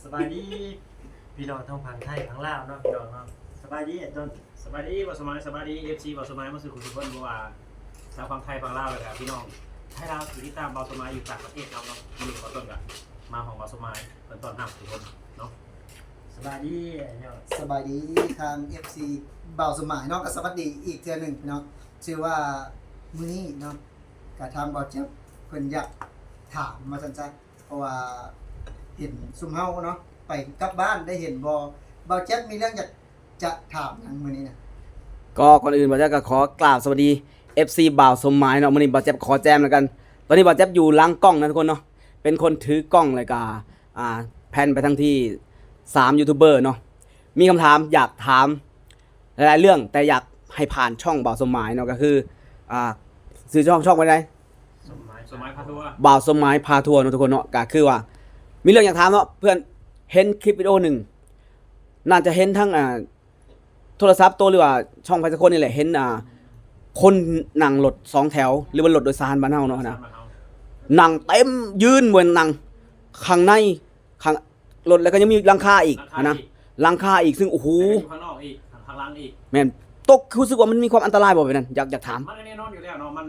ສະບາຍດີພີ່ນ້ອງທັງຝັ່ງໄທຝັ່ງລາວເນາະ ພີ່ນ້ອງເນາະ. ສະບາຍດີອ້າຍຕົ້ນ. ສະບາຍດີບ່າວສະໝາຍ, ສະບາຍດີເອັຟຊີບ່າວສະໝາຍໝົດສູ່ຜູ້ທຸກຄົນ ບໍ່ວ່າຊາວຝັ່ງໄທຝັ່ງລາວ ແລ້ວກະພີ່ນ້ອງໄທລາວທີ່ຕິດຕາມບ່າວສະໝາຍຢູ່ຕ່າງປະເທດເຮົາເນາະ. ມື້ນີ້ບ່າວຕົ້ນກະມາຫ້ອງບ່າວສະໝາຍ ເພິ່ນຕ້ອນຮັບທຸກຄົນເນາະ. ສະບາຍດີອ້າຍຍົດ. ສະບາຍດີທາງເອັຟຊີບ່າວສະໝາຍເນາະ ກະສະຫວັດດີອີກເທື່ອໜຶ່ງເນາະ. ຖືວ່າມື້ນີ້ເນາະ ກະທາງບ່າວແຈັບເພິ່ນຢາກຖາມວ່າຊັ້ນຊະ ເພາະວ່າເຫັນຊຸມເຮົາເນາະ ໄປກັບບ້ານໄດ້ເຫັນບໍ່? ບ່າວແຈັບມີເລື່ອງຢາກຈະຖາມຫຍັງມື້ນີ້ນະ? ກໍກ່ອນອື່ນບ່າວແຈັບກໍຂໍກາບສະຫວັດດີເອັຟຊີບ່າວສົມໝາຍເນາະ. ມື້ນີ້ບ່າວແຈັບຂໍແຈມແລ້ວກັນ. ຕອນນີ້ບ່າວແຈັບຢູ່ຫຼັງກ້ອງນະທຸກຄົນເນາະ ເປັນຄົນຖືກ້ອງ ແລ້ວກໍ ອ່າ ແພນໄປທາງທີ່ສາມຢູທູບເບີເນາະ. ມີຄຳຖາມຢາກຖາມ ຫຼາຍໆເລື່ອງ ແຕ່ຢາກໃຫ້ຜ່ານຊ່ອງບ່າວສົມໝາຍເນາະ ກໍຄື ອ່າ ຊື່ຊ່ອງ ຊ່ອງວ່າໃດ? ສົມໝາຍ ສົມໝາຍພາທົວ ບ່າວສົມໝາຍພາທົວເນາະທຸກຄົນເນາະ. ກໍຄືວ່າມີເລື່ອງຢາກຖາມເນາະ ເພື່ອນເຫັນຄລິບວິດີໂອໜຶ່ງ ໜ້າຈະເຫັນທັງ ອ່າ ໂທລະສັບໂຕ ຫຼືວ່າຊ່ອງໃຜສັກຄົນນີ້ແຫຼະ ເຫັນ ອ່າ ຄົນນັ່ງລົດສອງແຖວ ຫຼືວ່າລົດໂດຍສານບ້ານເຮົາເນາະນະ ນັ່ງເຕັມ ຢືນ ບໍ່ແມ່ນນັ່ງ ຂ້າງໃນ ຂ້າງ ລົດ ແລ້ວກໍຍັງມີຫຼັງຄາອີກ ຫຼັງຄາອີກ ຫັ້ນນະ ຫຼັງຄາອີກ ຊຶ່ງ ໂອ້ໂຫ ແລ້ວກໍຢູ່ຂ້າງນອກອີກ ຂ້າງຫຼັງອີກ ແມ່ນ. ຕົກ ຮູ້ສຶກວ່າມັນມີຄວາມອັນຕະລາຍບໍ່ແບບນັ້ນ? ຢາກ ຢາກຖາມ. ມັນແນ່ນອນຢູ່ແລ້ວເນາະ ມັນ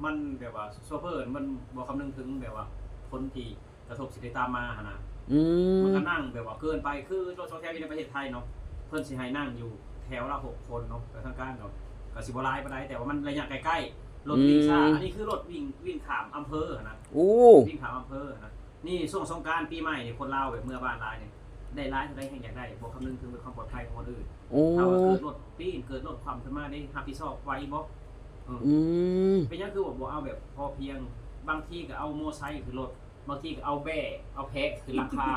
ມັນແບບວ່າໂຊເຟີມັນບໍ່ຄຳນຶງເຖິງແບບວ່າຜົນທີ່ກະທົບຊິໄດ້ຕາມມາຫັ້ນນະ. ອືມ ມັນກະນັ່ງແບບວ່າເກີນໄປ ຄືລົດສອງແຖວຢູ່ໃນປະເທດໄທເນາະ ເພິ່ນຊິໃຫ້ນັ່ງຢູ່ແຖວລະຫົກຄົນເນາະ ແຕ່ທາງການກໍ ກໍຊິບໍ່ຫຼາຍປານໃດ ແຕ່ວ່າມັນໄລຍະໃກ້ໆ ລົດ ອືມ ວິ່ງຊ້າ. ອັນນີ້ຄືລົດວິ່ງ ວິ່ງຂ້າມອຳເພີຫັ້ນນະ. ໂອ້ ວິ່ງຂ້າມອຳເພີຫັ້ນນະ. ນີ້ຊ່ວງສົງການປີໃໝ່ນີ້ ຄົນລາວແບບເມືອບ້ານຫຼາຍນີ້ ໄດ້ຫຼາຍເທົ່າໃດແຮ່ງຢາກໄດ້ ບໍ່ຄຳນຶງເຖິງເລື່ອງຄວາມປອດໄພຂອງຄົນອື່ນ. ໂອ້ ຖ້າວ່າເກີດລົດປີ້ນ ເກີດລົດຄວ່ຳຂຶ້ນມາເດ້ ຮັບຜິດຊອບໄຫວບໍ່? ເອີ ອືມ ເປັນຫຍັງຄືວ່າບໍ່ເອົາແບບພໍພຽງ? ບາງທີກໍເອົາມໍໄຊຂຶ້ນລົດ ບາງທີກໍເອົາແບ້ ເອົາແພະຂຶ້ນຫຼັງຄາ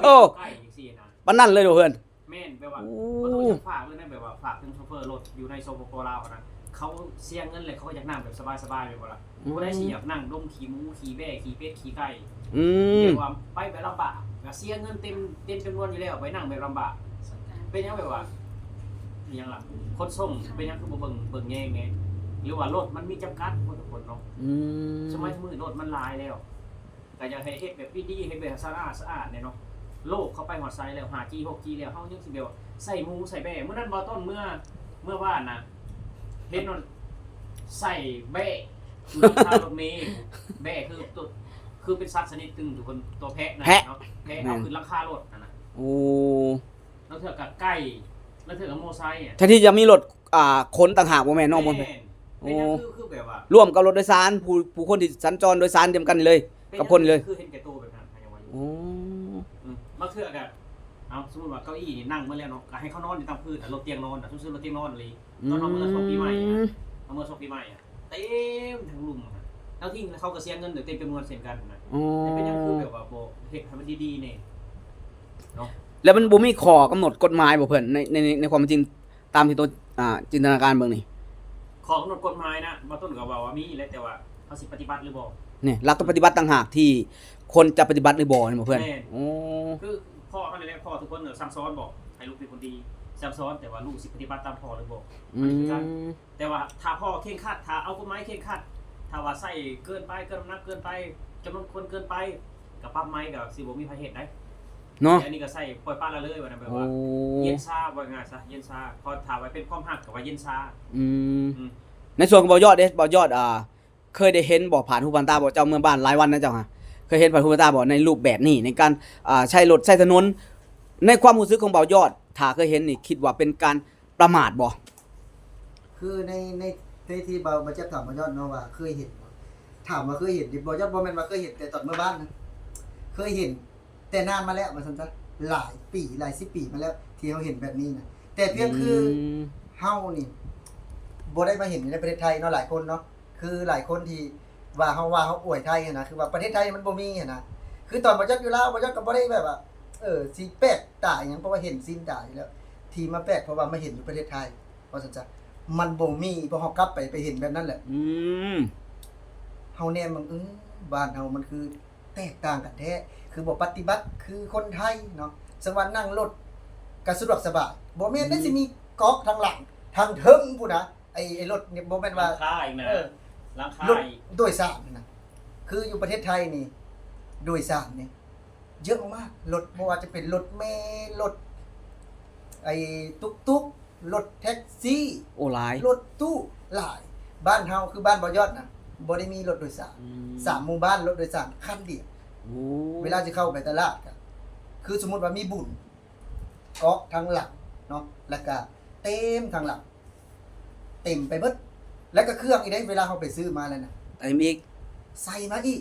ໂອ້ ໃກ້ຈັ່ງຊີ້ນະ. ປານນັ້ນເລີຍບໍ່ເພື່ອນ? ແມ່ນ ແບບວ່າ ໂອ້ ບໍ່ຕ້ອງຢາກຝາກເລີຍນະ ແບບວ່າຝາກເຖິງໂຊເຟີລົດຢູ່ໃນ ສປປ ລາວຫັ້ນນະ ເຂົາເສຍເງິນແລ້ວ ເຂົາກໍຢາກນັ່ງແບບສະບາຍໆ ແມ່ນບໍ່ລະ? ອືມ ຜູ້ໃດຊິຢາກນັ່ງດົມຂີ້ໝູ ຂີ້ແບ້ ຂີ້ເປັດ ຂີ້ໄກ່ ອືມ ແບບວ່າໄປແບບລຳບາກ ກໍເສຍເງິນເຕັມ ເຕັມຈຳນວນຢູ່ແລ້ວ ໄປນັ່ງແບບລຳບາກ. ເປັນຫຍັງແບບວ່າ ອີຫຍັງລະ ຂົນສົ່ງ ເປັນຫຍັງຄືບໍ່ເບິ່ງ ເບິ່ງແຍງແດ່ ຫຼືວ່າລົດມັນມີຈຳກັດ ຄົນທຸກຄົນເນາະ? ອືມ ສະໄໝມື້ນີ້ລົດມັນຫຼາຍແລ້ວ ກໍຢາກໃຫ້ເຮັດແບບດີໆ ເຮັດແບບສະອາດສະອາດແດ່ເນາະ. ໂລກເຂົາໄປຮອດໃສແລ້ວ ຫ້າຈີ ຫົກຈີ ແລ້ວ ເຮົາຍັງຊິແບບວ່າໃສ່ໝູໃສ່ແບ້. ມື້ນັ້ນບ່າວຕົ້ນເມືອ ເມືອບ້ານນະ ເຫັນມັນໃສ່ແບ້ຢູ່ຫຼັງຄາລົດເມ. ແບ້ຄືຕົວ ຄືເປັນສັດຊະນິດໜຶ່ງທຸກຄົນ ຕົວແພະນະ ແພະເນາະ ແພະ ແມ່ນ ເອົາຂຶ້ນຫຼັງຄາລົດຫັ້ນນະ. ໂອ້ ລາງເທື່ອກໍໄກ່ ລາງເທື່ອກໍມໍໄຊອະ ແທນທີ່ຈະມີລົດ ອ່າ ຂົນຕ່າງຫາກ ບໍ່ແມ່ນເນາະ? ແມ່ນ ບໍ່ແມ່ນ. ໂອ້ ເປັນຫຍັງຄື ຄືແບບວ່າ ລວມກັບລົດໂດຍສານ ຜູ້ ຜູ້ຄົນທີ່ສັນຈອນໂດຍສານນຳກັນນີ້ເລີຍ ກັບຄົນນີ້ເລີຍ ຄືເຫັນແກ່ໂຕແບບນັ້ນ ໃຜຍັງວ່າຢູ່. ໂອ້ ອືມ ບາງເທື່ອກໍ ເອົາ ສົມມຸດວ່າເກົ້າອີ່ນີ້ນັ່ງໝົດແລ້ວເນາະ ກໍໃຫ້ເຂົານອນຢູ່ຕາມພື້ນ ລົດຕຽງນອນນະ ສົມມຸດລົດຕຽງນອນອີ່ຫຼີ ຕອນເຮົາເມືອຊ່ວງປີໃໝ່ ອືມ ເຮົາເມືອຊ່ວງປີໃໝ່ ເຕັມທັງລຸ່ມ ທັງທີ່ເຂົາກໍເສຍເງິນເຕັມຈຳນວນເຊັ່ນກັນນະ. ອໍ ແຕ່ເປັນຫຍັງຄືແບບວ່າບໍ່ເຮັດໃຫ້ມັນດີໆແດ່ເນາະ? ແລ້ວມັນບໍ່ມີຂໍ້ກຳນົດກົດໝາຍບໍ່ເພື່ອນ ໃນ ໃນ ໃນຄວາມເປັນຈິງ ຕາມທີ່ໂຕ ອ່າ ຈິນຕະນາການເບິ່ງນີ້? ຂໍ້ກຳນົດກົດໝາຍນະ ບ່າວຕົ້ນກໍເວົ້າວ່າມີແຫຼະ ແຕ່ວ່າເຮົາຊິປະຕິບັດຫຼືບໍ່ ນີ້ ຫຼັກປະຕິບັດຕ່າງຫາກທີ່ຄວນຈະປະຕິບັດຫຼືບໍ່ ແມ່ນບໍ່ເພື່ອນ? ແມ່ນ. ໂອ້ ຄືພໍ່ເຮົານີ້ແຫຼະ ພໍ່ທຸກຄົນກໍສັ່ງສອນບອກໃຫ້ລູກເປັນຄົນດີ ສັ່ງສອນ ແຕ່ວ່າລູກຊິປະຕິບັດຕາມພໍ່ຫຼືບໍ່ ອືມ ອັນນີ້ຄືກັນ. ແຕ່ວ່າຖ້າພໍ່ເຄັ່ງຄັດ ຖ້າເອົາກົດໝາຍເຄັ່ງຄັດ ຖ້າວ່າໃສ່ເກີນໄປ ເກີນນ້ຳໜັກເກີນໄປ ຈຳນວນຄົນເກີນໄປ ກໍປັບໃໝກໍຊິບໍ່ມີໃຜເຮັດໄດ໋ເນາະ. ແຕ່ອັນນີ້ກໍໃສ່ປ່ອຍປະລະເລີຍວ່ານັ້ນ ແບບວ່າ ໂອ້ ເຢັນຊາ ເວົ້າງ່າຍຊະ ເຢັນຊາ ເພາະຖ້າວ່າເປັນຄວາມຮັກກໍວ່າເຢັນຊາ. ອືມ ອືມ ໃນສ່ວນຂອງບ່າວຍອດເດ້ ບ່າວຍອດ ອ່າ ເຄີຍໄດ້ເຫັນບໍ່ ຜ່ານຫູຜ່ານຕາບໍ່ ເຈົ້າເມືອບ້ານຫຼາຍວັນນະເຈົ້າຫາ ເຄີຍເຫັນຜ່ານຫູຜ່ານຕາບໍ່ ໃນຮູບແບບນີ້ ໃນການ ອ່າ ໃຊ້ລົດໃຊ້ຖະໜົນ ໃນຄວາມຮູ້ສຶກຂອງບ່າວຍອດ ຖ້າເຄີຍເຫັນນີ້ ຄິດວ່າເປັນການປະໝາດບໍ່? ຄືໃນ ໃນ ໃນທີ່ບ່າວ ບ່າວແຈັບຖາມບ່າວຍອດເນາະວ່າເຄີຍເຫັນບໍ່ ຖາມວ່າເຄີຍເຫັນຕິ ບ່າວຍອດບໍ່ແມ່ນວ່າເຄີຍເຫັນແຕ່ຕອນເມືອບ້ານນະ ເຄີຍເຫັນ ແຕ່ນານມາແລ້ວວ່າຊັ້ນຊະ ຫຼາຍປີ ຫຼາຍສິບປີມາແລ້ວ ທີ່ເຮົາເຫັນແບບນີ້ນະ ແຕ່ພຽງຄື ອືມ ເຮົານີ້ບໍ່ໄດ້ມາເຫັນຢູ່ໃນປະເທດໄທເນາະ ຫຼາຍຄົນເນາະ ຄືຫຼາຍຄົນທີ່ວ່າເຮົາ ວ່າເຮົາອວຍໄທຫັ້ນນະ ຄືວ່າປະເທດໄທມັນບໍ່ມີຫັ້ນນະ ຄືຕອນບ່າວຈັກຢູ່ລາວ ບ່າວຈັກກໍບໍ່ໄດ້ແບບວ່າ ເອີ ຊິແປກຕາອີ່ຫຍັງ ເພາະວ່າເຫັນຊິນຕາຢູ່ແລ້ວ ທີ່ມາແປກເພາະວ່າມາເຫັນຢູ່ປະເທດໄທ ວ່າຊັ້ນຊະ ມັນບໍ່ມີ ເພາະເຮົາກັບໄປ ໄປເຫັນແບບນັ້ນແຫຼະ ອືມ ເຮົາແນມເບິ່ງ ເອີ ບ້ານເຮົາມັນຄື ແຕກຕ່າງກັນແທ້ ຄືບໍ່ປະຕິບັດຄືຄົນໄທເນາະ ສະວ່ານັ່ງລົດກໍສະດວກສະບາຍ ບໍ່ແມ່ນໄດ້ ອືມ ຊິມີກອກທາງຫຼັງ ທາງເທິງພຸ້ນນະ ໄອ້ ໄອ້ລົດນີ້ ບໍ່ແມ່ນວ່າ ຫຼັງຄາອີກນະ ເອີ ຫຼັງຄາ ລົດ ອີກ ໂດຍສານນະ ຄືຢູ່ປະເທດໄທນີ້ ໂດຍສານນີ້ ເຍອະມາກໆ ລົດ ບໍ່ວ່າຈະເປັນລົດເມ ລົດໄອ້ຕຸກຕຸກ ລົດແທັກຊີ ໂອ້ ຫຼາຍ ລົດຕູ້ ຫຼາຍ. ບ້ານເຮົາ ຄືບ້ານບໍ່ຍອດນະ ບໍ່ໄດ້ມີລົດໂດຍສານ ອືມ ສາມໝູ່ບ້ານ ລົດໂດຍສານຄັນດຽວ. ໂອ້ ເວລາຊິເຂົ້າໄປຕະຫຼາດກະ ຄືສົມມຸດວ່າມີບຸນ ເກາະທາງຫຼັງເນາະ ແລ້ວກະເຕັມທາງຫຼັງ ເຕັມໄປເບິດ ແລ້ວກະເຄື່ອງອີກເດ້ ເວລາເຮົາໄປຊື້ມາແລ້ວນະ ເຕັມອີກ ໃສ່ມາອີກ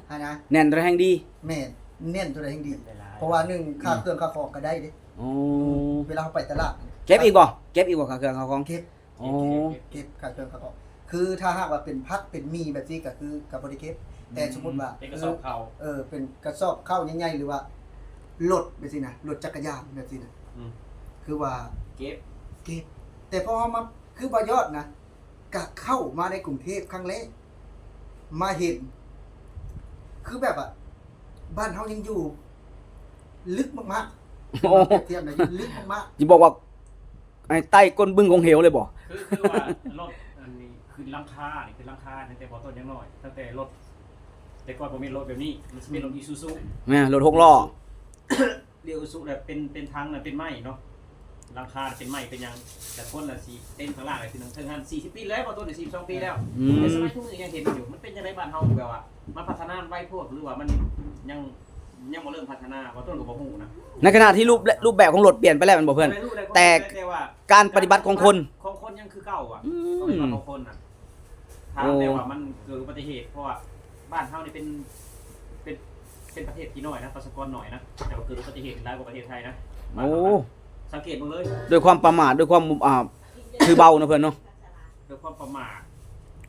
ຫັ້ນນະ ແໜ້ນເທົ່າໃດແຮ່ງດີ. ແມ່ນ ແໜ້ນເທົ່າໃດແຮ່ງດີ ເປັນໄປຫຼາຍ ເພາະວ່າໜຶ່ງ ອືມ ຄ່າເຄື່ອງຄ່າຂອງກະໄດ້ເດ້. ໂອ້ ອືມ ເວລາເຮົາໄປຕະຫຼາດ ເກັບອີກບໍ່? ເກັບອີກບໍ່ ຄ່າເຄື່ອງຄ່າຂອງ? ເກັບ ເກັບ ອໍ ເກັບ ເກັບ ເກັບຄ່າເຄື່ອງຄ່າຂອງ. ຄືຖ້າຫາກວ່າເປັນຜັກເປັນໝີ່ແບບຊີ້ກະຄືກະບໍ່ໄດ້ເກັບ ອືມ ແຕ່ສົມມຸດວ່າ ເປັນກະສອບເຂົ້າ ເອີ ເປັນກະສອບເຂົ້າໃຫຍ່ໆ ຫຼືວ່າລົດແບບຊີ້ນະ ລົດຈັກກະຍານແບບຊີ້ນະ ອືມ ຄືວ່າເກັບ ເກັບ. ແຕ່ພໍເຮົາມາ ຄືບໍ່ຍອດນະ ກະເຂົ້າມາໃນກຸງເທບຄັ້ງແລກ ມາເຫັນ ຄືແບບວ່າ ບ້ານເຮົາຍັງຢູ່ ລຶກມາກໆ ໂອ້ ມາປຽບທຽບນະ ຢູ່ລຶກມາກໆ ຊິບອກວ່າ ໃນໃຕ້ກົ້ນບຶ້ງຂອງເຫວເລີຍບໍ່? ຄື ຄືວ່າລົດອັນນີ້ຂຶ້ນຫຼັງຄານີ້ ຂຶ້ນຫຼັງຄາຕັ້ງແຕ່ບໍ່ຕົ້ນຍັງນ້ອຍ ຕັ້ງແຕ່ລົດ ແຕ່ກ່ອນບໍ່ແມ່ນລົດແບບນີ້ ມັນຊິເປັນລົດ ອືມ ອີຊູຊູ ແມ່ນ ລົດຫົກລໍ້ ອີຊູຊູ ແລ້ວເປັນ ເປັນຖັງນະ ເປັນໄມ້ເນາະ ຫຼັງຄາເປັນໄມ້ເປັນຫຍັງ ແຕ່ຄົນລະຊິເຕັມຂ້າງລ່າງ ຄືເທິງຫັ້ນ ສີ່ສິບປີແລ້ວ ບໍ່ຕົ້ນ ສີ່ສິບສອງປີແລ້ວ ອືມ ແຕ່ສະໄໝທຸກມື້ຍັງເຫັນຢູ່. ມັນເປັນຈັ່ງໃດບ້ານເຮົາ ແບບວ່າມັນພັດທະນາໄວໂພດ ຫຼືວ່າມັນຍັງ ຍັງບໍ່ເລີ່ມພັດທະນາ ບໍ່ຕົ້ນກະບໍ່ຮູ້ນະ. ໃນຂະນະທີ່ຮູບ ແລະ ຮູບແບບຂອງລົດປ່ຽນໄປແລ້ວແມ່ນບໍ່ເພິ່ນ? ແຕ່ ແຕ່ວ່າການປະຕິບັດຂອງຄົນ ຂອງຄົນຍັງຄືເກົ່າອະ ອືມ ປະຕິບັດຂອງຄົນນະ ໂອ້ ຖາມແຕ່ວ່າມັນເກີດອຸບັດຕິເຫດ ເພາະວ່າບ້ານເຮົານີ້ເປັນ ເປັນ ເປັນປະເທດທີ່ນ້ອຍນະ ປະຊາກອນນ້ອຍນະ ແຕ່ວ່າເກີດອຸບັດຕິເຫດຫຼາຍກວ່າປະເທດໄທນະ ໂອ້ ບ້ານເຮົານະ ສັງເກດເບິ່ງເລີຍ ດ້ວຍຄວາມປະໝາດ ດ້ວຍຄວາມ ອ່າ ຖືເບົາເນາະເພິ່ນເນາະ. ດ້ວຍຄວາມປະໝາດ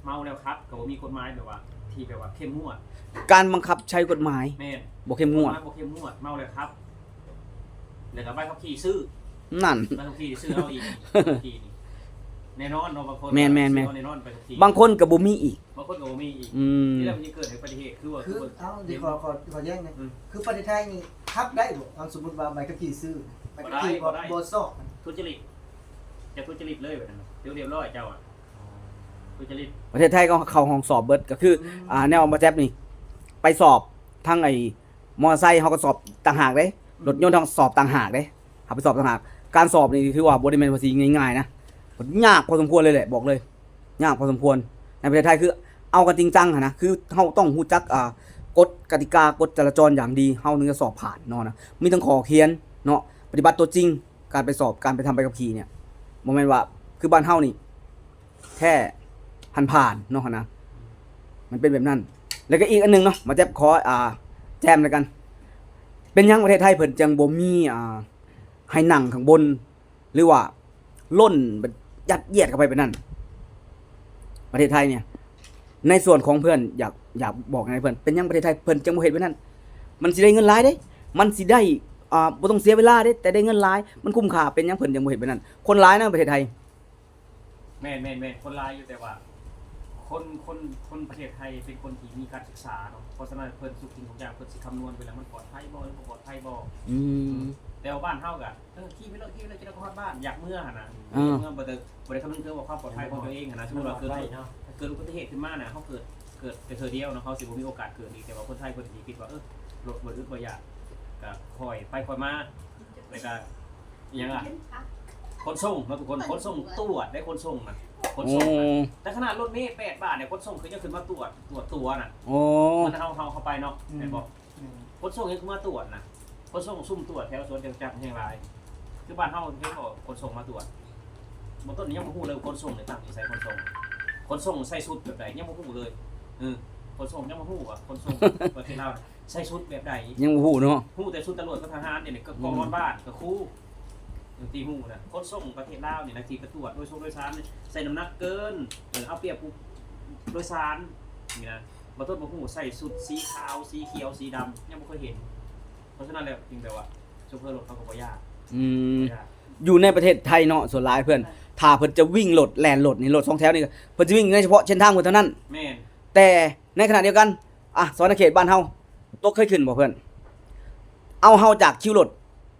ເມົາແລ້ວຂັບ ກະບໍ່ມີກົດໝາຍແບບວ່າ ທີ່ແບບວ່າເຂັ້ມງວດ ການບັງຄັບໃຊ້ກົດໝາຍ ແມ່ນ ບໍ່ເຂັ້ມງວດ ກົດໝາຍບໍ່ເຂັ້ມງວດ ເມົາແລ້ວຂັບ ແລ້ວກະໃບຂັບຂີ່ຊື້ ນັ້ນ ໃບຂັບຂີ່ຊື້ເອົາອີກ ໃບຂັບຂີ່ນີ້ ແນ່ນອນເນາະ ບາງຄົນ ແມ່ນໆໆ ຊື້ເອົາແນ່ນອນ ໃບຂັບຂີ່ ບາງຄົນກະບໍ່ມີອີກ ບາງຄົນກະບໍ່ມີອີກ ອືມ ນີ້ແຫຼະມັນຊິເກີດໃຫ້ອຸບັດຕິເຫດ ຄືວ່າ ຄື ຄື ເອົ້າ ຂໍ ຂໍ ຂໍແຍ້ງນະ ອືມ ຄືປະເທດໄທນີ້ຮັບໄດ້ບໍ່? ເອົາ ສົມມຸດວ່າໃບຂັບຂີ່ຊື້ ໃບຂັບຂີ່ບໍ່ ບໍ່ໄດ້ ບໍ່ສອບ ທຸດຈະລິດ ຈະທຸດຈະລິດເລີຍແບບນັ້ນນະ ຖືວ່າຮຽບຮ້ອຍເຈົ້າອະ ທຸດຈະລິດ. ປະເທດໄທກໍເຂົ້າຫ້ອງສອບເບິດ ກໍຄື ອືມ ອ່າ ແນວມາແຈັບນີ້ ໄປສອບທາງໄອ້ ມໍເຕີໄຊເຮົາກໍສອບຕ່າງຫາກເດ້ ອືມ ລົດຍົນເຮົາສອບຕ່າງຫາກເດ້ ເຮົາໄປສອບຕ່າງຫາກ. ການສອບນີ້ຖືວ່າບໍ່ໄດ້ແມ່ນວ່າຊິງ່າຍໆນະ ຍາກພໍສົມຄວນເລີຍແຫຼະ ບອກເລີຍ ຍາກພໍສົມຄວນ. ໃນປະເທດໄທຄືເອົາກັນຈິງຈັງຫັ້ນນະ ຄືເຮົາຕ້ອງຮູ້ຈັກ ອ່າ ກົດກະຕິກາ ກົດຈະລາຈອນຢ່າງດີ ເຮົາເຖິງຈະສອບຜ່ານເນາະນະ ມີທັງຂໍ້ຂຽນເນາະ ປະຕິບັດຕົວຈິງ ການໄປສອບ ການໄປທຳໃບຂັບຂີ່ນີ້ ບໍ່ແມ່ນວ່າຄືບ້ານເຮົານີ້ ແຄ່ຜ່ານໆເນາະຫັ້ນນະ ມັນເປັນແບບນັ້ນ. ແລ້ວກໍອີກອັນໜຶ່ງເນາະ ມາແຈັບຂໍ ອ່າ ແຈມແລ້ວກັນ ເປັນຫຍັງປະເທດໄທເພິ່ນຈັ່ງບໍ່ມີ ອ່າ ໃຫ້ນັ່ງຂ້າງບົນ ຫຼືວ່າລົ້ນ ແບບ ຍັດຢຽດເຂົ້າໄປແບບນັ້ນ? ປະເທດໄທນີ້ ໃນສ່ວນຂອງເພິ່ນ ຢາກ ຢາກບອກຫຍັງໃຫ້ເພິ່ນ ເປັນຫຍັງປະເທດໄທເພິ່ນຈັ່ງບໍ່ເຮັດແບບນັ້ນ? ມັນຊິໄດ້ເງິນຫຼາຍເດ້ ມັນຊິໄດ້ ອ່າ ບໍ່ຕ້ອງເສຍເວລາເດ້ ແຕ່ໄດ້ເງິນຫຼາຍ ມັນຄຸ້ມຄ່າ ເປັນຫຍັງເພິ່ນຈັ່ງບໍ່ເຮັດແບບນັ້ນ? ຄົນຫຼາຍນະປະເທດໄທ. ແມ່ນໆໆ ຄົນຫຼາຍຢູ່ ແຕ່ວ່າຄົນ ຄົນ ຄົນປະເທດໄທເປັນຄົນທີ່ມີການສຶກສາເນາະ ເພາະສະນັ້ນເພິ່ນທຸກສິ່ງທຸກຢ່າງເພິ່ນຊິຄຳນວນໄປແລ້ວ ມັນປອດໄພບໍ່ ຫຼືບໍ່ປອດໄພບໍ່. ອືມ ແຕ່ວ່າບ້ານເຮົາກະ ເອີ ຂີ່ໄປເລີຍ ຂີ່ໄປເລີຍ ຈະໄດ້ຮອດບ້ານ ຢາກເມືອຫັ້ນນະ ເອີ ເມືອ ບໍ່ໄດ້ ບໍ່ໄດ້ຄຳນຶງເຖິງວ່າຄວາມປອດໄພຂອງຕົວເອງຫັ້ນນະ. ສົມມຸດວ່າເກີດ ເນາະ ເກີດອຸບັດຕິເຫດຂຶ້ນມານະ ເຮົາເກີດ ເກີດແຕ່ເທື່ອດຽວເນາະ ເຮົາຊິບໍ່ມີໂອກາດເກີດອີກ. ແຕ່ວ່າຄົນໄທເພິ່ນຊິຄິດວ່າ ເອີ ລົດບໍ່ອຶດບໍ່ຢາກ ກະຄ່ອຍໄປຄ່ອຍມາ ແລ້ວກະ ອີຫຍັງລະ ຂົນສົ່ງເນາະທຸກຄົນ ຂົນສົ່ງ ຕວດໄດ້ຂົນສົ່ງນະ ຂົນສົ່ງນະ. ໂອ້ ແຕ່ຂະໜາດລົດເມແປດບາດນີ້ ຂົນສົ່ງຄືຍັງຂຶ້ນມາຕວດ ຕວດຕົວນະ. ໂອ້ ເຮົາ ເຮົາ ເຮົາໄປເນາະ ອືມ ແມ່ນບໍ່? ອືມ ຂົນສົ່ງຍັງຄືມາຕວດນະ ຂົນສົ່ງຊຸ່ມຕວດແຖວສວນຈະຕຸຈັກແຮງຫຼາຍ. ຄືບ້ານເຮົາເຫັນບໍ່ ຂົນສົ່ງມາຕວດ ບໍ່ຕົ້ນຍັງບໍ່ຮູ້ເລີຍ ຂົນສົ່ງນີ້ຕັ້ງຢູ່ໃສ ຂົນສົ່ງ ຂົນສົ່ງໃສ່ຊຸດແບບໃດຍັງບໍ່ຮູ້ເລີຍ. ເອີ ຂົນສົ່ງຍັງບໍ່ຮູ້ວ່າຂົນສົ່ງປະເທດລາວ ໃສ່ຊຸດແບບໃດ ຍັງບໍ່ຮູ້ເນາະ. ຮູ້ແຕ່ຊຸດຕຳຫຼວດກັບທະຫານ ດຽວນີ້ກໍ ອືມ ກອງນອນບ້ານ ກໍຄູ ທີ່ຮູ້ນະ. ຂົນສົ່ງປະເທດລາວນີ້ນະ ທີ່ໄປຕວດໂດຍສົງໂດຍສານ ໃສ່ນ້ຳໜັກເກີນ ເອີ ເອົາປຽບຜູ້ໂດຍສານນີ້ນະ. ບໍ່ຕົ້ນບໍ່ຮູ້ ໃສ່ຊຸດສີຂາວ ສີຂຽວ ສີດຳ ຍັງບໍ່ເຄີຍເຫັນ. ເພາະສະນັ້ນແລ້ວຈຶ່ງແບບວ່າ ໂຊເຟີລົດເຂົາກໍບໍ່ຢາກ ອືມ ບໍ່ຢາກ. ຢູ່ໃນປະເທດໄທເນາະ ສ່ວນຫຼາຍເພິ່ນ ຖ້າເພິ່ນຈະວິ່ງລົດ ແລ່ນລົດນີ້ ລົດສອງແຖວນີ້ ເພິ່ນຈະວິ່ງໃນສະເພາະເສັ້ນທາງເພິ່ນເທົ່ານັ້ນ. ແມ່ນ ແຕ່ໃນຂະນະດຽວກັນ ອ່ະ ສະຫວັນນະເຂດບ້ານເຮົາ ຕົກເຄີຍຂຶ້ນບໍ່ເພິ່ນ? ເອົາເຮົາຈາກຄິວລົດ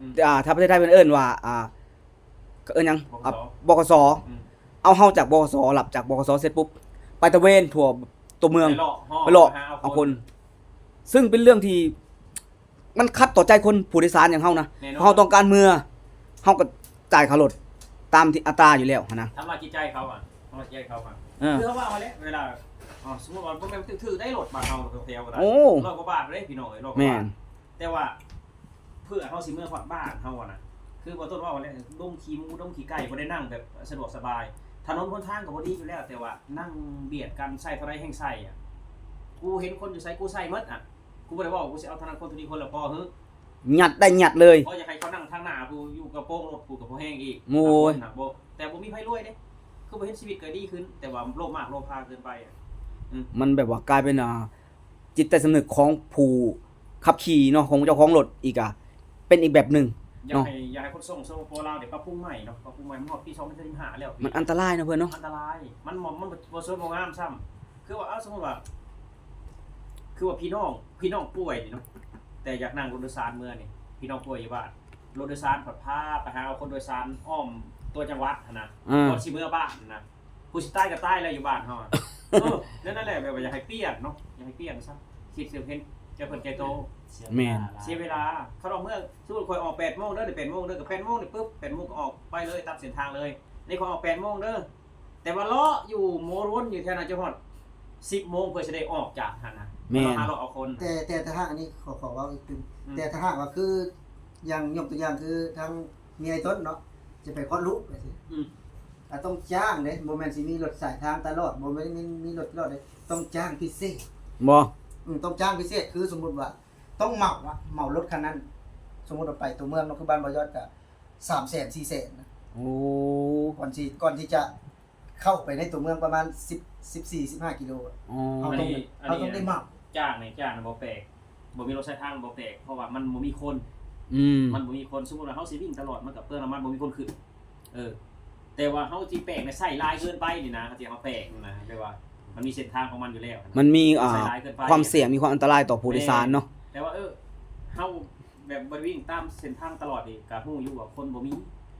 ອືມ ອ່າ ຖ້າປະເທດໄທເພິ່ນເອີ້ນວ່າ ອ່າ ເອີ້ນຫຍັງ? ບກສ. ອ່າ ບກສ. ອືມ ເອົາເຮົາຈາກ ບກສ. ລັບຈາກ ບກສ. ເສັດປຸບ ໄປຕະເວນທົ່ວຕົວເມືອງ ໄປເລາະ ເຮົາ ໄປເລາະ ຫາເອົາ ເອົາຄົນ ຄົນ ຊຶ່ງເປັນເລື່ອງທີ່ ມັນຂັດຕໍ່ໃຈຄົນຜູ້ໂດຍສານຢ່າງເຮົານະ. ແນ່ນອນ. ເຮົາຕ້ອງການເມືອ ເຮົາກໍຈ່າຍຄ່າລົດຕາມທີ່ອັດຕາຢູ່ແລ້ວຫັ້ນນະ. ທຳລາຍຈິດໃຈເຂົາອະ ທຳລາຍຈິດໃຈເຂົາອະ. ເອີ ຄືເຮົາເວົ້າຫັ້ນແຫຼະ ເວລາ ເອີ ສົມມຸດວ່າບໍ່ແມ່ນຖືກໆ ໄດ້ລົດບ້ານເຮົາແຖວກໍໄດ້ ໂອ້ ຮ້ອຍກວ່າບາດເດ້ພີ່ນ້ອງເອີຍ ຮ້ອຍກວ່າບາດ. ແມ່ນ. ແຕ່ວ່າ ເພື່ອເຮົາຊິເມືອຮອດບ້ານເຮົາຫັ້ນນະ ຄືບໍ່ຕົ້ນເວົ້າແຫຼະ ດົງຂີ້ໝູດົງຂີ້ໄກ່ ບໍ່ໄດ້ນັ່ງແບບສະດວກສະບາຍ. ຖະໜົນຫົນທາງກໍບໍ່ດີຢູ່ແລ້ວ ແຕ່ວ່ານັ່ງບຽດກັນ ໃຊ້ເທົ່າໃດແຮ່ງໃຊ້ອະ. ກູເຫັນຄົນຢູ່ໃສ ກູໃຊ້ໝົດອະ. ກູບໍ່ໄດ້ເວົ້າວ່າກູຊິເອົາທາງນັ້ນຄົນ ໂຕນີ້ຄົນລະພໍເຮີ້ ຍັດໄດ້ຍັດເລີຍ. ບໍ່ຢາກໃຫ້ເຂົານັ່ງທາງໜ້າ ຜູ້ຢູ່ກະໂປງລົດ ຜູ້ກໍພໍແຮງອີກ. ໂອ້ຍ ແຕ່ບໍ່ມີໃຜລວຍເດ້ ຄືບໍ່ເຫັນຊີວິດກໍດີຂຶ້ນ ແຕ່ວ່າໂລບມາກໂລພາເກີນໄປອະ. ອືມ ມັນແບບວ່າກາຍເປັນ ອ່າ ຈິດໃຕ້ສຳນຶກຂອງຜູ້ຂັບຂີ່ເນາະ ຂອງເຈົ້າຂອງລົດອີກອະ ເປັນອີກແບບໜຶ່ງ ຢາກ ເນາະ ໃຫ້ ຢາກໃຫ້ຂົນສົ່ງ ສປປ ລາວ ໄດ້ປັບປຸງໃໝ່ເນາະ ປັບປຸງໃໝ່ ມັນຮອດປີສອງພັນຊາວຫ້າແລ້ວ. ມັນອັນຕະລາຍເນາະເພື່ອນເນາະ ອັນຕະລາຍ. ມັນ ມັນບໍ່ ບໍ່ສວຍບໍ່ງາມຊ້ຳ ຄືວ່າ ເອົາ ສົມມຸດວ່າ ຄືວ່າພີ່ນ້ອງ ພີ່ນ້ອງປ່ວຍນີ້ເນາະ ແຕ່ຢາກນັ່ງລົດໂດຍສານເມືອນີ້ ພີ່ນ້ອງປ່ວຍຢູ່ບ້ານ ລົດໂດຍສານພັດພາໄປຫາເອົາຄົນໂດຍສານອ້ອມຕົວຈັງຫວັດຫັ້ນນະ ອືມ ກ່ອນຊິເມືອບ້ານຫັ້ນນະ. ຜູ້ຊິຕາຍກໍຕາຍແລ້ວຢູ່ບ້ານເຮົາອະ. ເອີ ແນວນັ້ນແຫຼະ ແບບວ່າຢາກໃຫ້ປ່ຽນເນາະ ຢາກໃຫ້ປ່ຽນຊະ ຄິດເຫັນໃຈເພິ່ນໃຈໂຕ. ແມ່ນ. ເສຍເວລາ. ຄັນອອກເມືອ ສົມມຸດຂ້ອຍອອກແປດໂມງເດີ ໄດ້ແປດໂມງເດີ ກໍແປດໂມງນີ້ປຶບ ແປດໂມງກໍອອກໄປເລີຍ ຕາມເສັ້ນທາງເລີຍ. ນີ້ຂ້ອຍອອກແປດໂມງເດີ ແຕ່ວ່າເລາະຢູ່ ວນຢູ່ແຖວນັ້ນຈົນຮອດສິບໂມງ ເພື່ອຊິໄດ້ອອກຈາກຫັ້ນນະ. ແມ່ນ. ເລາະຫາເລາະເອົາຄົນ. ແຕ່ ແຕ່ ແຕ່ຖ້າຫາກອັນນີ້ ຂໍ ຂໍເວົ້າອີກຕື່ມ. ອືມ. ແຕ່ຖ້າຫາກວ່າຄື ຢ່າງ ຍົກຕົວຢ່າງຄືທາງເມຍອ້າຍຕົ້ນເນາະ ຈະໄປຄອດລູກຈັ່ງຊີ້ ອືມ ອາ ຕ້ອງຈ້າງເດ້ ບໍ່ແມ່ນຊິມີລົດສາຍທາງຕະຫຼອດ ບໍ່ແມ່ນມີ ມີລົດຕະຫຼອດເດ້ ຕ້ອງຈ້າງພິເສດ. ບໍ່ ອືມ ຕ້ອງຈ້າງພິເສດ ຄືສົມມຸດວ່າຕ້ອງເໝົາອະ ເໝົາລົດຄັນນັ້ນ. ສົມມຸດວ່າໄປຕົວເມືອງເນາະ ຄືບ້ານບໍ່ຍອດກະສາມແສນ ສີ່ແສນນະ. ໂອ້ ກ່ອນຊິ ກ່ອນທີ່ຈະເຂົ້າໄປໃນຕົວເມືອງປະມານສິບ ສິບສີ່ ສິບຫ້າກິໂລ. ອໍ ເຮົາຕ້ອງ ອັນນີ້ ເຮົາຕ້ອງໄດ້ເໝົາ. ຈ້າງນີ້ ຈ້າງນະບໍ່ແປກ ບໍ່ມີລົດສາຍທາງບໍ່ແປກ ເພາະວ່າມັນບໍ່ມີຄົນ. ອືມ ມັນບໍ່ມີຄົນ. ສົມມຸດວ່າເຮົາຊິວິ່ງຕະຫຼອດ ມັນກໍເປືອງນ້ຳມັນ ບໍ່ມີຄົນຂຶ້ນ. ເອີ ແຕ່ວ່າເຮົາຊິແປກນະ ໃຊ້ຫຼາຍເກີນໄປນີ້ນະ ທີ່ເຮົາແປກນະ ແບບວ່າມັນມີເສັ້ນທາງຂອງມັນຢູ່ແລ້ວນະ ມັນມີ ອ່າ ໃຊ້ຫຼາຍເກີນໄປ ຄວາມສ່ຽງ ມີຄວາມອັນຕະລາຍຕໍ່ຜູ້ໂດຍສານເນາະ. ແມ່ນ. ແຕ່ວ່າ ເອີ ເຮົາແບບບໍ່ໄດ້ວິ່ງຕາມເສັ້ນທາງຕະຫຼອດນີ້ ກໍຮູ້ຢູ່ວ່າຄົນບໍ່ມີ.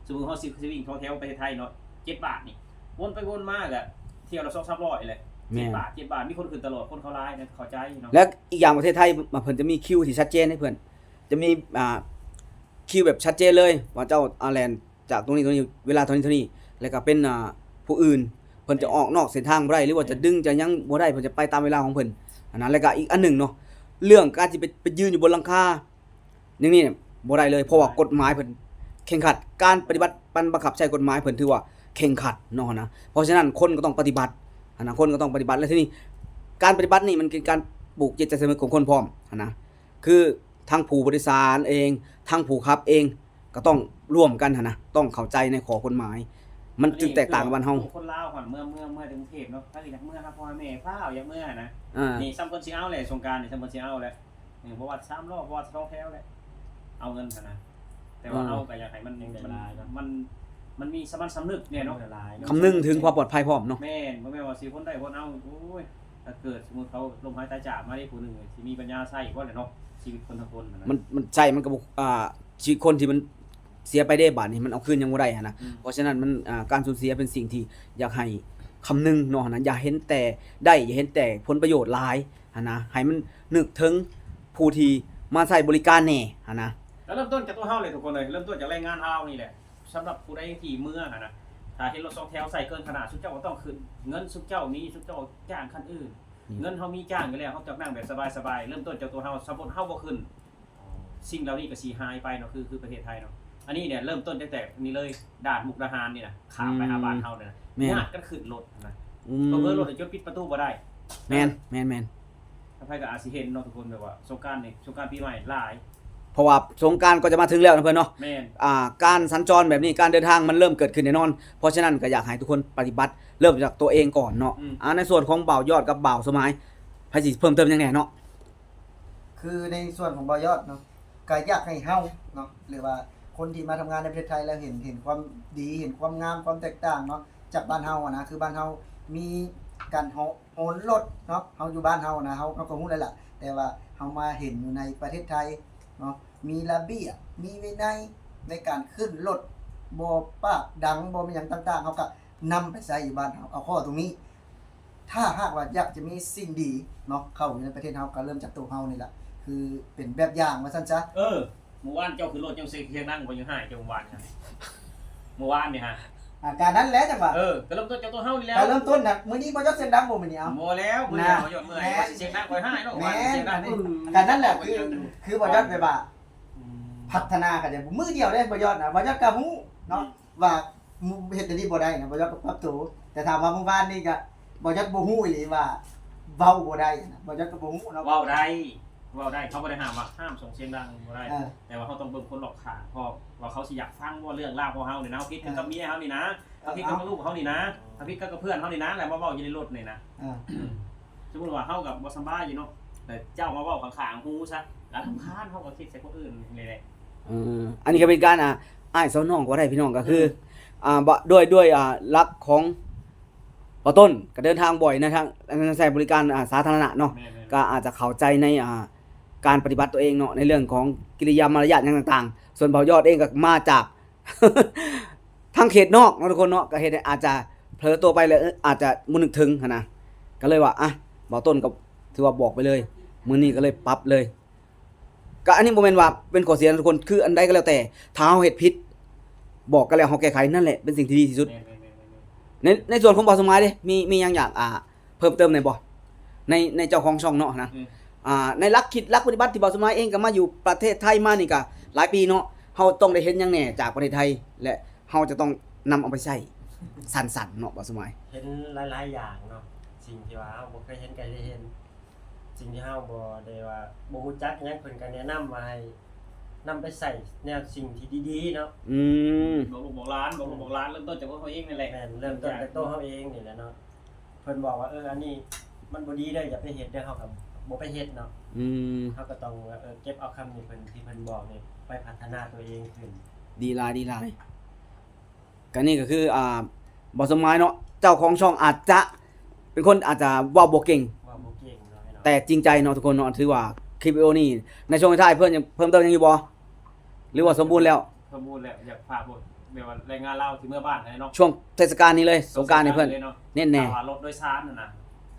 ສົມມຸດເຮົາຊິ ຊິວິ່ງທ່ອງທ່ຽວປະເທດໄທເນາະ ເຈັດບາດນີ້ ວົນໄປວົນມາກໍທ່ຽວລະສອງສາມຮ້ອຍແຫຼະ. ແມ່ນ. ເຈັດບາດ ເຈັດບາດ ມີຄົນຂຶ້ນຕະຫຼອດ ຄົນເຂົາຫຼາຍນະ ເຂົ້າໃຈເນາະ. ແລະ ອີກຢ່າງປະເທດໄທ ເພິ່ນຈະມີຄິວທີ່ຊັດເຈນໃຫ້ເພິ່ນ ຈະມີ ອ່າ ຄິວແບບຊັດເຈນເລີຍ ວ່າເຈົ້າ ອາ ແລ່ນຈາກຕົງນີ້ຕົງນີ້ ເວລາເທົ່ານີ້ເທົ່ານີ້ ແລ້ວກໍເປັນ ອ່າ ຜູ້ອື່ນ ເພິ່ນຈະອອກນອກເສັ້ນທາງບໍ່ໄດ້ ຫຼືວ່າຈະດຶງຈະຫຍັງບໍ່ໄດ້ ເພິ່ນຈະໄປຕາມເວລາຂອງເພິ່ນຫັ້ນນະ. ແລ້ວກໍອີກອັນໜຶ່ງເນາະ ເລື່ອງການທີ່ໄປ ໄປຢືນຢູ່ບົນຫຼັງຄາ ຢ່າງນີ້ນີ້ບໍ່ໄດ້ເລີຍ ເພາະວ່າກົດໝາຍເພິ່ນເຄັ່ງຄັດ ການປະຕິບັດ ການບັງຄັບໃຊ້ກົດໝາຍເພິ່ນຖືວ່າເຄັ່ງຄັດເນາະຫັ້ນນະ. ເພາະສະນັ້ນຄົນກໍຕ້ອງປະຕິບັດຫັ້ນນະ ຄົນກໍຕ້ອງປະຕິບັດ. ແລະ ທີນີ້ການປະຕິບັດນີ້ມັນເປັນການປູກຈິດໃຕ້ສຳນຶກຂອງຄົນພ້ອມຫັ້ນນະ ຄືທັງຜູ້ບໍລິສານເອງ ທັງຜູ້ຂັບເອງ ກໍຕ້ອງຮ່ວມກັນຫັ້ນນະ ຕ້ອງເຂົ້າໃຈໃນຂໍ້ກົດໝາຍ ມັນຈຶ່ງແຕກຕ່າງກັບບ້ານເຮົາ. ຄົນລາວຫັ້ນ ເມື່ອ ເມື່ອ ເມື່ອເຖິງເທບເນາະ ຖ້າຢາກເມືອຫາພໍ່ຫາແມ່ ຟ້າວຢາກເມືອຫັ້ນນະ. ອ່າ ນີ້ຊ່ຳເພິ່ນຊິເອົາແຫຼະ ສົງການນີ້ຊ່ຳເພິ່ນຊິເອົາແຫຼະ. ເອີ ບໍ່ວ່າສາມລໍ້ ບໍ່ວ່າສອງແຖວແຫຼະ ເອົາເງິນຫັ້ນນະ. ແຕ່ວ່າ ອ່າ ເຮົາກໍຢາກໃຫ້ມັນ ມັນ ມັນ ມັນມີສາມັນສຳນຶກແດ່ເນາະ ຄຳນຶງເຖິງຄວາມປອດໄພພ້ອມເນາະ. ແມ່ນ ບໍ່ແມ່ນວ່າຊິຄົນໃດຄົນເອົາ ໂອ້ຍ ຖ້າເກີດສົມມຸດເຂົາລົ້ມຫາຍຕາຍຈາກມາເດ້ຜູ້ໜຶ່ງ ຊິມີປັນຍາໃຊ້ບໍ່ແຫຼະເນາະ ຊີວິດຄົນທັງຄົນຫັ້ນນະ. ມັນ ມັນໃຊ້ ມັນກໍບໍ່ ອ່າ ຊີວິດຄົນທີ່ມັນເສຍໄປເດ້ ບາດນີ້ມັນເອົາຄືນຫຍັງບໍ່ໄດ້ຫັ້ນນະ. ອືມ ເພາະສະນັ້ນມັນ ອ່າ ການສູນເສຍເປັນສິ່ງທີ່ຢາກໃຫ້ຄຳນຶງເນາະຫັ້ນນະ ຢ່າເຫັນແຕ່ໄດ້ ຢ່າເຫັນແຕ່ຜົນປະໂຫຍດຫຼາຍຫັ້ນນະ ໃຫ້ມັນນຶກເຖິງຜູ້ທີ່ມາໃຊ້ບໍລິການແດ່ຫັ້ນນະ. ແລ້ວເລີ່ມຕົ້ນຈາກຕົວເຮົາເລີຍທຸກຄົນເອີຍ ເລີ່ມຕົ້ນຈາກແຮງງານລາວນີ້ແຫຼະ. ສຳລັບຜູ້ໃດທີ່ເມືອຫັ້ນນະ ຖ້າເຫັນລົດສອງແຖວໃຊ້ເກີນຂະໜາດ ຊຸມເຈົ້າກໍຕ້ອງຂຶ້ນ. ເງິນຊຸມເຈົ້າມີ ຊຸມເຈົ້າຈ້າງຄັນອື່ນ. ອືມ ເງິນເຮົາມີຈ້າງຢູ່ແລ້ວ ເຮົາຈະນັ່ງແບບສະບາຍໆ. ເລີ່ມຕົ້ນຈາກຕົວເຮົາ ສົມມຸດເຮົາບໍ່ຂຶ້ນ ສິ່ງເຫຼົ່ານີ້ກໍຊິຫາຍໄປເນາະ ຄື ຄືປະເທດໄທເນາະ. ອັນນີ້ເນຍເລີ່ມຕົ້ນຕັ້ງແຕ່ນີ້ເລີຍ ດ່ານມຸກດາຫານນີ້ນະ ຂ້າມໄປຫາ ອືມ ບ້ານເຮົານີ້ນະ. ແມ່ນ. ຍາກກັນຂຶ້ນລົດນະ. ອືມ ເຜີໆລົດຈົນປິດປະຕູບໍ່ໄດ້. ແມ່ນ ແມ່ນໆ ໃຜໆກໍອາດຊິເຫັນເນາະທຸກຄົນ ແບບວ່າສົງການນີ້ ສົງການປີໃໝ່ຫຼາຍ ເພາະວ່າສົງການກໍຈະມາເຖິງແລ້ວນະເພື່ອນເນາະ. ແມ່ນ. ອ່າ ການສັນຈອນແບບນີ້ ການເດີນທາງມັນເລີ່ມເກີດຂຶ້ນແນ່ນອນ. ເພາະສະນັ້ນກໍຢາກໃຫ້ທຸກຄົນປະຕິບັດ ເລີ່ມຈາກຕົວເອງກ່ອນເນາະ. ອືມ ອ່າ ໃນສ່ວນຂອງບ່າວຍອດກັບບ່າວສົມໝາຍ ໃຜຊິເພີ່ມເຕີມຫຍັງແນ່ເນາະ? ຄືໃນສ່ວນຂອງບ່າວຍອດເນາະ ກໍຢາກໃຫ້ເຮົາເນາະ ຫຼືວ່າຄົນທີ່ມາທຳງານໃນປະເທດໄທແລ້ວເຫັນ ເຫັນຄວາມດີ ເຫັນຄວາມງາມ ຄວາມແຕກຕ່າງເນາະ ຈາກບ້ານເຮົາຫັ້ນນະ. ຄືບ້ານເຮົາມີການໂຫ ໂອນລົດເນາະ ເຮົາຢູ່ບ້ານເຮົານະ ເຮົາ ເຮົາກໍຮູ້ແລ້ວລະ ແຕ່ວ່າເຮົາມາເຫັນຢູ່ໃນປະເທດໄທເນາະ ມີລະບຽບ ມີວິໄນໃນການຂຶ້ນລົດ ບໍ່ປາກດັງ ບໍ່ມີຫຍັງຕ່າງໆ ເຮົາກໍນຳໄປໃຊ້ຢູ່ບ້ານເຮົາ. ເອົາຂໍ້ຕົງນີ້ ຖ້າຫາກວ່າຢາກຈະມີສິ່ງດີເນາະ ເຂົ້າຢູ່ໃນປະເທດເຮົາ ກໍເລີ່ມຈາກໂຕເຮົານີ້ລະ ຄືເປັນແບບຢ່າງວ່າຊັ້ນຊະ. ເອີ ມື້ວານເຈົ້າຂຶ້ນລົດເຈົ້າເສຍງດັງ ຂ້ອຍຍັງຮ້າຍເຈົ້າມື້ວານນີ້ ມື້ວານນີ້ຮະ. ອາ ກະນັ້ນແຫຼະຈັງຫວະ. ເອີ ກະເລີ່ມຕົ້ນຈາກຕົວເຮົານີ້ແຫຼະ. ກະເລີ່ມຕົ້ນນະ ມື້ນີ້ບໍ່ຢອກສຽງດັງບໍ່ມື້ນີ້? ເອົາ ບໍ່ແລ້ວ ມື້ນີ້ບໍ່ຢອກເມື່ອຍ ວ່າຊິສຽງດັງຂ້ອຍຮ້າຍເນາະ. ແມ່ນ ວ່າຊິສຽງດັງ ອືມ ກະນັ້ນແຫຼະ ຄື ຄືບໍ່ຢອກແບບວ່າ ອືມ ພັດທະນາກະໄດ້ມື້ດຽວເດ້ ບໍ່ຢອກນະ ບໍ່ຢອກກະຮູ້ເນາະ ອືມ ວ່າເຮັດອັນນີ້ບໍ່ໄດ້ນະ ບໍ່ຢອກກະປັບໂຕ. ແຕ່ຖາມວ່າມື້ວານນີ້ກະ ບໍ່ຢອກບໍ່ຮູ້ອີ່ຫຼີວ່າເວົ້າບໍ່ໄດ້ນະ ບໍ່ຢອກກະບໍ່ຮູ້ເນາະ. ເວົ້າໄດ້ ເວົ້າໄດ້ ເຂົາບໍ່ໄດ້ຫ້າມວ່າຫ້າມສົ່ງສຽງດັງບໍ່ໄດ້ ເອີ ແຕ່ວ່າເຮົາຕ້ອງເບິ່ງຄົນລອບຂ້າງພ້ອມ ວ່າເຂົາຊິຢາກຟັງບໍ່ເລື່ອງລາວຂອງເຮົານີ້ນະ ເຮົາຜິດກັນກັບເມຍເຮົານີ້ນະ ເອີ ເຮົາຜິດກັນກັບລູກເຮົານີ້ນະ ເຮົາຜິດກັນກັບເພື່ອນເຮົານີ້ນະ ແລ້ວມາເວົ້າຢູ່ໃນລົດນີ້ນະ. ເອີ ອືມ ສົມມຸດວ່າເຮົາກະບໍ່ສະບາຍຢູ່ເນາະ ແຕ່ເຈົ້າມາເວົ້າຂ້າງໆຫູຊະ ລະລຳຄານ ເຮົາກະຄິດໃສ່ຄົນອື່ນນີ້ແຫຼະ. ເອີ ອັນນີ້ກະເປັນການ ອາ ອ້າຍສອນນ້ອງກະວ່າໄດ້ພີ່ນ້ອງ ກະຄື ອືມ ອາ ດ້ວຍ ດ້ວຍ ອາ ຫຼັກຂອງ ບ່າວຕົ້ນກະເດີນທາງບ່ອຍໃນທາງ ໃຊ້ບໍລິການ ອາ ສາທາລະນະເນາະ ແມ່ນໆ ກະອາດຈະເຂົ້າໃຈໃນ ອາ ການປະຕິບັດຕົວເອງເນາະ ໃນເລື່ອງຂອງກິລິຍາມາລະຍາດຫຍັງຕ່າງໆ. ສ່ວນບ່າວຍອດເອງກະມາຈາກ ທາງເຂດນອກເນາະທຸກຄົນເນາະ ກະເຮັດໃຫ້ອາດຈະເຜີຕົວໄປ ແລະ ອາດຈະບໍ່ນຶກເຖິງຫັ້ນນະ ກະເລີຍວ່າ ອະ ບ່າວຕົ້ນກະຖືວ່າບອກໄປເລີຍ ມື້ນີ້ກະເລີຍປັບເລີຍ. ກະອັນນີ້ບໍ່ແມ່ນວ່າເປັນຂໍ້ເສຍນະທຸກຄົນ ຄືອັນໃດກະແລ້ວແຕ່ ຖ້າເຮົາເຮັດຜິດ ບອກກັນແລ້ວເຮົາແກ້ໄຂ ນັ້ນແຫຼະເປັນສິ່ງທີ່ດີທີ່ສຸດ. ແມ່ນໆໆໆໆ ໃນ ໃນສ່ວນຂອງບ່າວສົມໝາຍເດ ມີ ມີຫຍັງຢາກ ອ່າ ເພີ່ມເຕີມແດ່ບໍ່? ໃນ ໃນເຈົ້າຂອງຊ່ອງເນາະນະ ອືມ ອ່າ ໃນຫຼັກຄິດຫຼັກປະຕິບັດທີ່ບ່າວສົມໝາຍເອງກະມາຢູ່ປະເທດໄທມານີ້ກະຫຼາຍປີເນາະ ເຮົາຕ້ອງໄດ້ເຫັນຫຍັງແດ່ຈາກປະເທດໄທ ແລະ ເຮົາຈະຕ້ອງນຳເອົາໄປໃຊ້ ສັ້ນໆເນາະ ບ່າວສົມໝາຍ. ເຫັນຫຼາຍໆຢ່າງເນາະ ສິ່ງທີ່ວ່າເຮົາບໍ່ເຄີຍເຫັນກະໄດ້ເຫັນ ສິ່ງທີ່ເຮົາບໍ່ໄດ້ວ່າບໍ່ຮູ້ຈັກຫຍັງ ເພິ່ນກະແນະນຳວ່າໃຫ້ນຳໄປໃຊ້ແນວສິ່ງທີ່ດີໆເນາະ. ອືມ ບອກລູກບອກຫຼານ ບອກລູກບອກຫຼານ ເລີ່ມຕົ້ນຈາກຕົວເຮົາເອງນີ້ແຫຼະ ແມ່ນ ເລີ່ມຕົ້ນຈາກໂຕເຮົາເອງນີ້ແຫຼະເນາະ. ເພິ່ນບອກວ່າ ເອີ ອັນນີ້ມັນບໍ່ດີເດີ ຢ່າໄປເຮັດເດີ ເຮົາກະບໍ່ໄປເຮັດເນາະ. ອືມ ເຮົາກະຕ້ອງວ່າ ເອີ ເກັບເອົາຄຳນີ້ເພິ່ນ ທີ່ເພິ່ນບອກນີ້ໄປພັດທະນາຕົວເອງຂຶ້ນ. ດີຫຼາຍ ດີຫຼາຍ. ກະນີ້ກະຄື ອ່າ ບ່າວສົມໝາຍເນາະ ເຈົ້າຂອງຊ່ອງອາດຈະເປັນຄົນອາດຈະເວົ້າບໍ່ເກັ່ງ ເວົ້າບໍ່ເກັ່ງເນາະ ແຕ່ຈິງໃຈເນາະທຸກຄົນເນາະ. ຖືວ່າຄລິບວິດີໂອນີ້ໃນຊ່ວງທ້າຍເພິ່ນຍັງເພີ່ມເຕີມຫຍັງຢູ່ບໍ່ ຫຼືວ່າສົມບູນແລ້ວ? ສົມບູນແລ້ວ. ຢາກຝາກບອກແບບວ່າແຮງງານລາວທີ່ເມືອບ້ານຫັ້ນເນາະ ຊ່ວງເທດສະການນີ້ເລີຍ ສົງການນີ້ເພິ່ນເນັ້ນແນ່ ຖ້າວ່າລົດໂດຍສານຫັ້ນນະ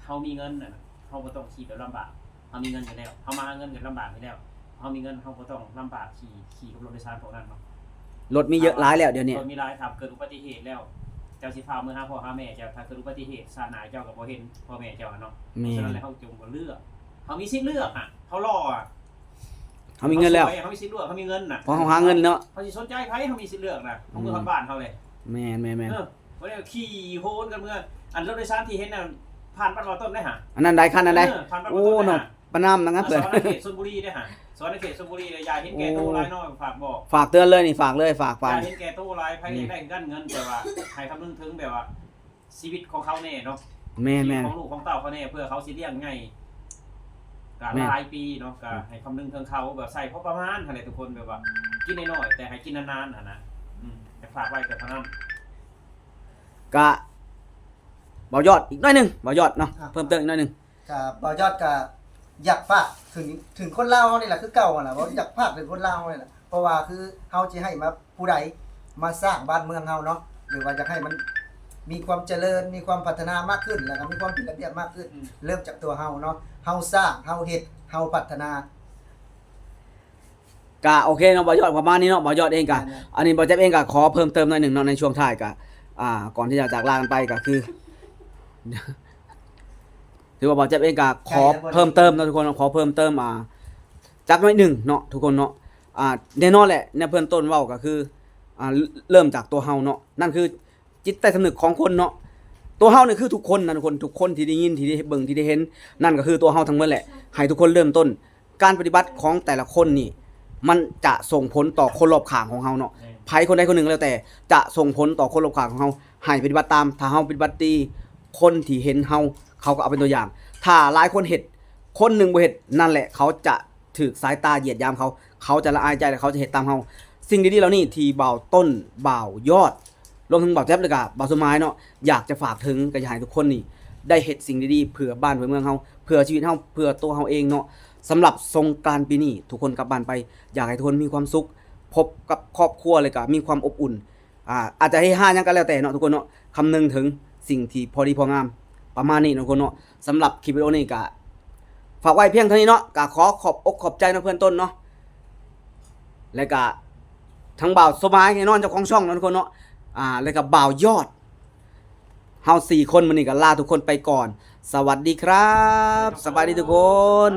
ເຮົາມີເງິນຫັ້ນນະ ເຮົາບໍ່ຕ້ອງຂີ່ແບບລຳບາກ ເຮົາມີເງິນຢູ່ແລ້ວ ເຮົາມາຫາເງິນກະລຳບາກຢູ່ແລ້ວ ເຮົາມີເງິນ ເຮົາບໍ່ຕ້ອງລຳບາກຂີ່ ຂີ່ກັບລົດໂດຍສານພວກນັ້ນເນາະ. ລົດມີເຍອະຫຼາຍແລ້ວດຽວນີ້ ລົດມີຫຼາຍ ຖ້າເກີດອຸບັດຕິເຫດແລ້ວ ເຈົ້າຊິພາເມືອຫາພໍ່ຫາແມ່ເຈົ້າ ຖ້າເກີດອຸບັດຕິເຫດຊາດໜ້າເຈົ້າກະບໍ່ເຫັນພໍ່ແມ່ເຈົ້າຫັ້ນເນາະ. ແມ່ນ ສະນັ້ນແຫຼະ ເຮົາຈົ່ງບໍ່ເລືອກ ເຮົາມີສິດເລືອກຫັ້ນ ເຮົາຫຼໍ່ ເຮົາມີເງິນແລ້ວ ເຮົາມີສິດເລືອກ ເຮົາມີເງິນນະ ເພາະເຮົາຫາເງິນເນາະ ເຮົາຊິສົນໃຈໃຜ ເຮົາມີສິດເລືອກນະ ເຮົາເມືອຮອດບ້ານເຮົາເລີຍ. ແມ່ນໆໆ ເອີ ບໍ່ໄດ້ຂີ່ໂຫນກັນເມືອ ອັນລົດໂດຍສານທີ່ເຫັນນັ້ນ ຜ່ານບ້ານບ່າວຕົ້ນໄດ້ຫາ ອັນນັ້ນໄດ້ ຄັນນັ້ນໄດ້. ໂອ້ເນາະ ປະນາມນະ ເພິ່ນ ສະຫວັນນະເຂດຊົນບຸລີເດ້ຫາ ສະຫວັນນະເຂດຊົນບຸລີເດ້. ຢ່າເຫັນແກ່ໂຕຫຼາຍເນາະ ຝາກບອກ ຝາກເຕືອນເລີຍນີ້ ຝາກເລີຍ ຝາກ ຢ່າເຫັນແກ່ໂຕຫຼາຍ ໃຜຢາກໄດ້ຄືກັນເງິນ ແຕ່ວ່າໃຫ້ຄຳນຶງເຖິງແບບວ່າຊີວິດຂອງເຂົາແນ່ເນາະ. ແມ່ນໆ ຊີວິດຂອງລູກຂອງເຕົ້າເຂົາແນ່ ເພື່ອເຂົາຊິລ້ຽງໃຫຍ່ ກະຫຼາຍປີເນາະ ກະໃຫ້ຄຳນຶງເຖິງເຂົາ ແບບໃຊ້ພໍປະມານຫັ້ນແຫຼະທຸກຄົນ ແບບວ່າກິນໜ້ອຍໆ ແຕ່ໃຫ້ກິນນານໆຫັ້ນນະ. ອືມ ຢາກຝາກໄວ້ແຕ່ເທົ່ານັ້ນ. ກະ ບ່າວຍອດອີກໜ້ອຍໜຶ່ງ ບ່າວຍອດເນາະ ເພີ່ມເຕີມອີກໜ້ອຍໜຶ່ງ. ກະ ບ່າວຍອດກະຢາກຝາກເຖິງ ເຖິງຄົນລາວເຮົານີ້ລະ ຄືເກົ່າຫັ້ນລະ ເວົ້າຢາກຝາກເຖິງຄົນລາວເຮົານີ້ລະ ເພາະວ່າຄືເຮົາຊິໃຫ້ມາ ຜູ້ໃດມາສ້າງບ້ານເມືອງເຮົາເນາະ ຫຼືວ່າຢາກໃຫ້ມັນມີຄວາມຈະເລີນ ມີຄວາມພັດທະນາມາກຂຶ້ນ ແລ້ວກະມີຄວາມເປັນລະບຽບມາກຂຶ້ນ ອືມ ເລີ່ມຈາກຕົວເຮົາເນາະ ເຮົາສ້າງ ເຮົາເຮັດ ເຮົາພັດທະນາ. ກະໂອເຄເນາະ ບ່າວຍອດ ປະມານນີ້ເນາະ ບ່າວຍອດເອງກະ ແມ່ນໆ ອັນນີ້ບ່າວແຈັບເອງກະຂໍເພີ່ມເຕີມໜ້ອຍໜຶ່ງເນາະ ໃນຊ່ວງທ້າຍກະ ອ່າ ກ່ອນທີ່ຈະຈາກລາກັນໄປກະຄື ຖືວ່າບ່າວແຈັບເອງກະຂໍເພີ່ມເຕີມເນາະທຸກຄົນ ຂໍເພີ່ມເຕີມ ອ່າ ຈັກໜ້ອຍໜຶ່ງເນາະທຸກຄົນເນາະ. ອ່າ ແນ່ນອນແຫຼະ ໃນເບື້ອງຕົ້ນເວົ້າກະຄື ອ່າ ເລີ່ມຈາກຕົວເຮົາເນາະ ນັ້ນຄືຈິດໃຕ້ສຳນຶກຂອງຄົນເນາະ. ຕົວເຮົານີ້ຄືທຸກຄົນນະທຸກຄົນ ທຸກຄົນທີ່ໄດ້ຍິນ ທີ່ໄດ້ເບິ່ງ ທີ່ໄດ້ເຫັນ ນັ້ນກະຄືຕົວເຮົາທັງໝົດແຫຼະ. ໃຫ້ທຸກຄົນເລີ່ມຕົ້ນ ການປະຕິບັດຂອງແຕ່ລະຄົນນີ້ ມັນຈະສົ່ງຜົນຕໍ່ຄົນລອບຂ້າງຂອງເຮົາເນາະ. ແມ່ນ ໃຜຄົນໃດຄົນໜຶ່ງກະແລ້ວແຕ່ ຈະສົ່ງຜົນຕໍ່ຄົນລອບຂ້າງຂອງເຮົາ ໃຫ້ປະຕິບັດຕາມ. ຖ້າເຮົາປະຕິບັດດີ ຄົນທີ່ເຫັນເຮົາ ເຂົາກະເອົາເປັນຕົວຢ່າງ. ຖ້າຫຼາຍຄົນເຮັດ ຄົນໜຶ່ງບໍ່ເຮັດ ນັ້ນແຫຼະ ເຂົາຈະຖືກສາຍຕາຢຽດຢາມເຂົາ ເຂົາຈະລະອາຍໃຈ ແລະ ເຂົາຈະເຮັດຕາມເຮົາ. ສິ່ງດີໆເຫຼົ່ານີ້ທີ່ບ່າວຕົ້ນ ບ່າວຍອດ ລວມເຖິງບ່າວແຈັບ ແລະກະບ່າວສົມໝາຍເນາະ ຢາກຈະຝາກເຖິງ ກະຢາກໃຫ້ທຸກຄົນນີ້ໄດ້ເຮັດສິ່ງດີໆ ເພື່ອບ້ານເພື່ອເມືອງເຮົາ ເພື່ອຊີວິດເຮົາ ເພື່ອຕົວເຮົາເອງເນາະ. ສຳລັບສົງການປີນີ້ ທຸກຄົນກັບບ້ານໄປ ຢາກໃຫ້ທຸກຄົນມີຄວາມສຸກ ພົບກັບຄອບຄົວ ແລະກະມີຄວາມອົບອຸ່ນ ອາ ອາດຈະເຮຮາຫຍັງກະແລ້ວແຕ່ເນາະທຸກຄົນເນາະ ຄຳນຶງເຖິງສິ່ງທີ່ພໍດີພໍງາມ ປະມານນີ້ເນາະທຸກຄົນເນາະ. ສຳລັບຄລິບວິດີໂອນີ້ກະ ຝາກໄວ້ພຽງເທົ່ານີ້ເນາະ ກໍຂໍຂອບອົກຂອບໃຈນຳເພື່ອນຕົ້ນເນາະ ແລະກະທັງບ່າວສົມໝາຍແນ່ນອນ ເຈົ້າຂອງຊ່ອງເນາະທຸກຄົນເນາະ ອ່າ ແລະກະບ່າວຍອດ ເຮົາສີ່ຄົນມື້ນີ້ກໍລາທຸກຄົນໄປກ່ອນ ສະຫວັດດີຄັບ ສະບາຍດີທຸກຄົນ.